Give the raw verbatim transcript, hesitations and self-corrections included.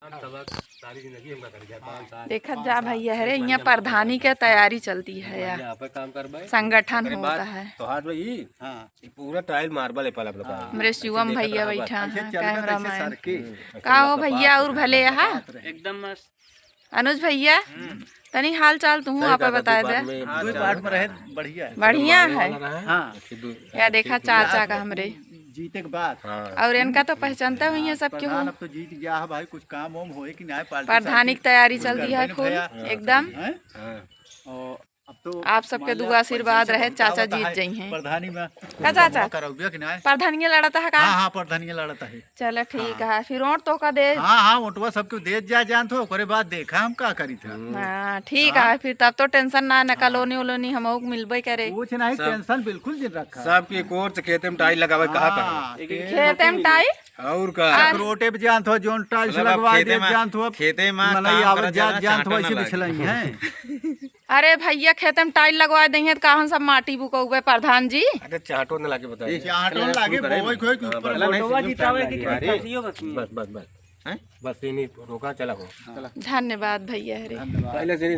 हम सबक सारी जिंदगी हमका कर गया, पाँच साल। देखत जा भैया, अरे यहाँ प्रधानी के तैयारी चलती है यार, यहाँ पे काम करबे। संगठन ओकरे होता बाद है। तो हाथ में ई, हाँ। ई पूरा टाइल मार्बल है पहले अपने पास। हाँ। हमरे शिवम भैया बैठा हैं कैमरा मैन। का हो भैया, और भले यहाँ? एकदम मस्त। अनुज भैया, तनी हाल चाल तू आपे बताए दे। दो पार्ट में रहे, बढ़िया है। बढ़िया है। हाँ। या देखा चाचा का हमरे। जीते के बाद। हाँ। और इनका तो पहचानते हुई हैं सब केहू। प्रधान अब तो जीत गया है भाई, कुछ काम वाम होए कि नहीं, पार्टी प्रधानी की तैयारी चलती है फुल एकदम। हैं? हाँ। और अब तो आप सबके दुआ आशीर्वाद रहे, चाचा जीत जाई हैं। प्रधानी में का चाचा? करौबिया कि नहीं? प्रधानिया लड़ता है का? हाँ, हाँ, प्रधानिया लड़ता है। चला ठीक है, फिर वोट तो का दे। हाँ, हाँ, वोटवा सबके दे जा जान तो, ओकरे बाद देखा हम का करी था। हाँ, ठीक है, फिर तब तो टेंशन ना, न कॉलोनी वोलोनी हम मिलबे करे। कुछ नहीं, टेंशन बिल्कुल जिन रखा। सबके कोर्ट खेते में टाइल लगावे कहा कहा। हाँ, खेते में टाइल? और का? रोटे पे जान तो जोन टाइल्स लगवा दे, जान तो खेते में मनई आवत जात जान तो ऐसे बिछलाई हैं। अरे भैया, खेते में टाइल लगवा देंगे तो का हम सब माटी बुकौबे प्रधान जी? अरे चाटो न लागे बताइए। चाटो न लागे, बोवे खोए के ऊपर। वोटवा जितावे के खासियो बस। बस, बस, बस। हैं? बस इन्हीं रोका, चला हो। धन्यवाद भैया, अरे। पहले से नहीं